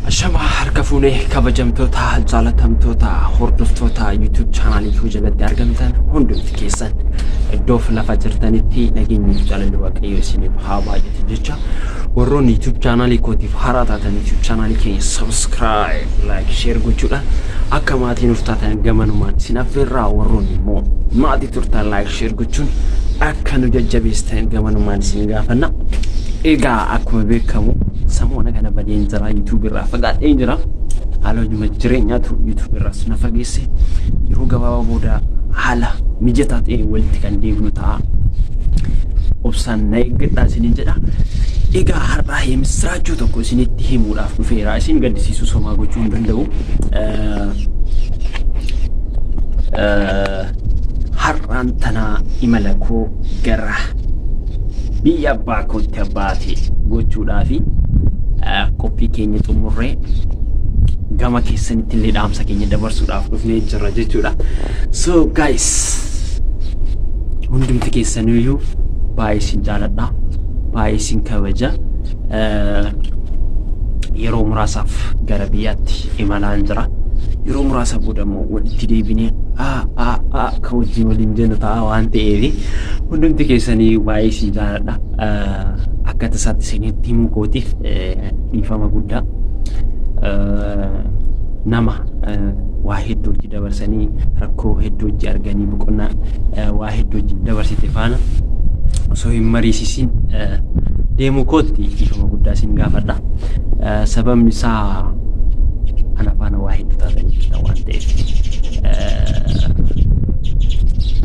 Ashama harka fuunee, kabajamtoota, jaalatamtoota, hordoftoota YouTube chaanaalii koo jalatti argamtan hundumti keessan, iddoof lafa jirtanitti nageenyi fi jaalalli Waaqayyoo isiniif haa baay'atu jecha, warroonni YouTube chaanaalii kootiif haaraa taatan YouTube chaanaalii keenya subscribe, like, share gochuudhaan akka maatii nuuf taatan gamanumaan isin affeerraa, warroonni immoo maatii turtan like, share gochuun akka nu jajjabeessitan gamanumaan isin gaafanna. Egaa akkuma beekamu samoona kana badeen jira, YouTube irraa fagaadheen jira. Haala hojii jireenyaatu YouTube irraas na fageesse. Yeroo gabaabaa booda haala mijataa ta'e walitti kan deebinu ta'a. Obsaan na eeggadhaa isiniin jedha. Egaa har'aa misiraachuu tokko isinitti himuudhaaf dhufeera. Isin gaddisiisuu somaa gochuu hin danda'u. Har'aan tanaa imala koo gara biyya abbaa kootti abbaate gochuudhaafi qophii keenya xumurree gama keessanitti illee dhaamsa keenya dabarsuudhaaf dhufnee jirra jechuudha. So guys, hundumti keessaniyyuu baay'ee isin jaaladha, baay'ee isin kabaja. Yeroo muraasaaf gara biyyaatti imalaan jira. Yeroo muraasa booda immoo walitti deebinee a a a kan wajjin waliin jennu ta'a waan ta'eef hundumti keessanii baay'ee isin jaaladha. Akka tasaatti isinitti himuu kootiif dhiifama guddaa. Nama waa hedduu hojii dabarsanii, rakkoo hedduu hojii arganii, boqonnaa waa hedduu hojii dabarsite faana osoo hin mariisisin deemuu kootti dhiifama guddaa isin gaafadha. Sababni isaa ana faana waa hedduu taatanii jirtan waan ta'eef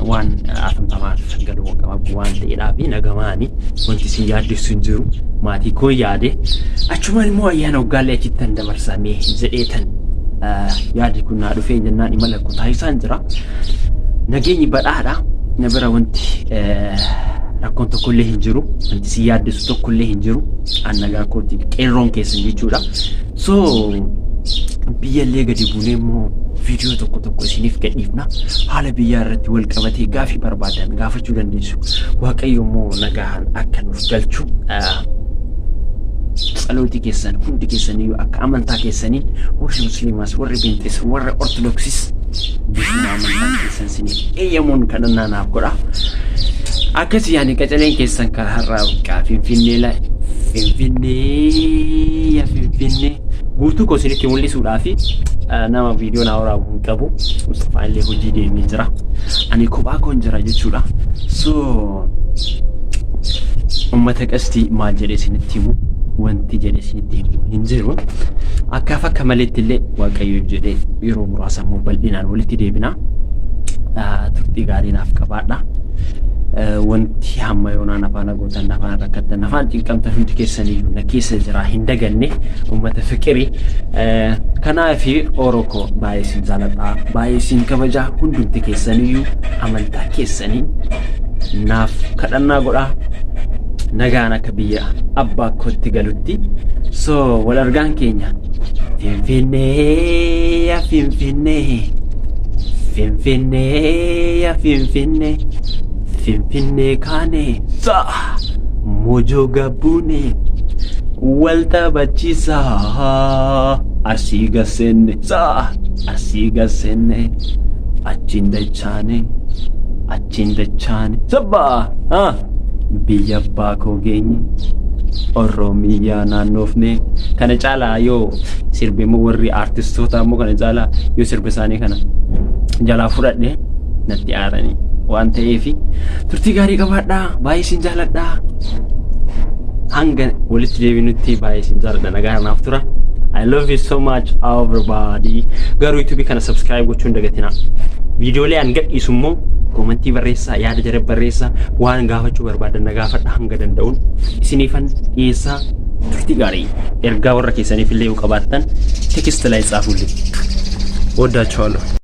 waan afamtamaaf galuu qabu waan ta'eedhaaf nagamaani wanti isin yaaddessu hin jiru. Maatii koo yaade, achumaan immoo ayyaana waggaallee achittan dabarsamee jedheetan yaadi kun naa dhufee jennaan imala koo taasisaan jira. Nageenyi badhaadha. Na bira wanti rakkoon tokkollee hin jiru. Wanti si yaaddessu tokkollee hin jiru. An nagaa kooti, qeerroon keessan jechuudha. So biyyallee gadi buunee immoo viidiyoo tokko tokko isiniif gadhiifna. Haala biyyaa irratti wal qabatee gaafii barbaadan gaafachuu dandeessu. Waaqayyo immoo nagaan akka nuuf galchu tsalootii keessan hundi keessaniyyuu akka amantaa keessaniin, warri musliimaas, warri Beenxees, warri Ortodoksiis bifuma amantaa keessan isiniif eeyyamuun kadhannaa naaf godha. Akkasii yaani qacaleen keessan kan har'aa kaa Finfinnee la Finfinnee ya Finfinnee guutuu koo isinitti mul'isuudhaaf nama viidiyoo naa waraabu hin qabu. Mustafaa illee hojii deemee jira. Ani kophaa koon jira jechuudha. So uummata qastii maal jedhee isinitti himu, wanti jedhee isinitti himu hin jiru. Akkaaf akka maleetti illee Waaqayyo jedhee yeroo muraasa immoo bal'inaan walitti deebina. Turtii gaarii naaf qabaadha. Wanti hamma yoonaan afaan gootan, afaan rakkattan, afaan cinqamtan hundi keessaniyyuu na keessa jira, hin daganne, uummata fiqirii. Kanaaf oro koo, baay'ee isin jaaladha, baay'ee isin kabajaa. Hundumti keessaniyyuu amantaa keessaniin naaf kadhannaa godhaa, nagaan akka biyya abbaa kootti galutti. So wal argaan keenya Finfinnee ya Finfinnee, Finfinnee ya Finfinnee, Finfinnee kaane sa mojoo gabbuune wal taphachiisaa, Arsii gaseenne sa Arsii gaseenne, achiin dachaane, achiin dachaane sabbaa biyya abbaa koo geenye, Oromiyaa naannoofne. Kana caalaa yoo sirbe immoo, warri aartistoota immoo kana caalaa yoo sirba isaanii kana jalaa fudhadhe natti aaranii waan ta'eef, turtii gaarii qabaadhaa, baay'ee isin jaaladhaa. Hanga walitti deebinutti baay'ee isin jaaladha, nagaa naaf tura. I love you so much, everybody. Garuu YouTube kana subscribe gochuu hin dagatinaa. Viidiyoolee an gadhiisu immoo koomentii barreessaa, yaada jara barreessaa, waan gaafachuu barbaadan na gaafadha, hanga danda'uun isiniifan dhiyeessaa. Turtii gaarii. Ergaa warra keessaniif illee yoo qabaattan text ላይ ጻፉልኝ። እወዳችኋለሁ።